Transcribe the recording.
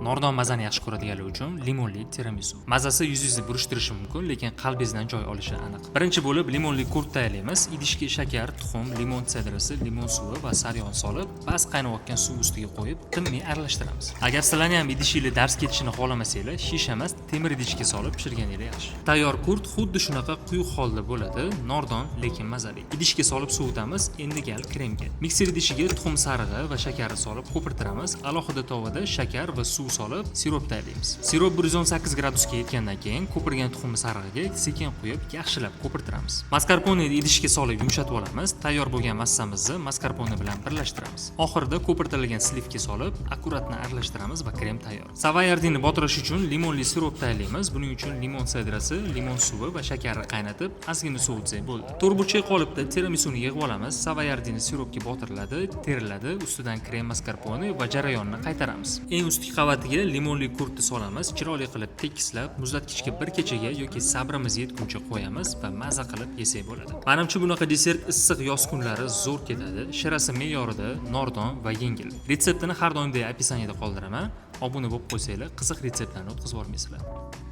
Nordon mazani yaxshi ko'radiganlar uchun limonli tiramisu. Mazasi yuzingizni burishtirishi mumkin, lekin qalbingizdan joy olishi aniq. Birinchi bo'lib limonli kurt tayyorlaymiz. Idishga shakar, tuxum, limon sedrasi, limon suvi va saryog'ni solib, past qaynayotgan suv ustiga qo'yib, tinmay aralashtiramiz. Agar sizlarni ham idishinglar darz ketishini xohlamasanglar, shisha emas, temir idishga solib pishirganinglar yaxshi. Tayyor kurt xuddi shunaqa quyuq holda bo'ladi, nordon, lekin mazali. Idishga solib sovutamiz. Endi gal kremga. Mikser idishiga tuxum sarig'i va shakarni solib ko'pirtiramiz. Alohida tovada shakar va suv solib sirop tayyorlaymiz. Sirop 118 gradusga yetgandan keyin ko'pirgan tuxum sarig'iga sekin quyib, yaxshilab ko'pirtiramiz. Maskarpone idishga solib yumshatib olamiz. Tayyor bo'lgan massamizni maskarpone bilan birlashtiramiz. Oxirida ko'pirtirilgan сливка solib, аккуратно aralashtiramiz va krem tayyor. Savoyardini botirish uchun limonli sirop tayyorlaymiz. Buning uchun limon sedrasi, limon suvi va shakarni qaynatib, ozgina sovutsak bo'ldi. To'rtburchak qolipda tiramisuni yig'ib olamiz. Savoyardini siropga botiriladi, teriladi, ustidan krem maskarpone va jarayonni qaytaramiz. Eng ustki qavatiga limonli kurtni solamiz, chiroyli qilib tekislab, muzlatgichga bir kechaga yoki sabrimiz yetguncha qo'yamiz va maza qilib yesak bo'ladi. Manimcha, bunaqa desert issiq yoz kunlari zo'r ketadi. Shirasi me'yorida, nordon va yengil. Retseptini har doimdek описание da qoldiraman. Obuna bo'lib qo'ysanglar, qiziq retseptlarni o'tkazib yubormaysizlar.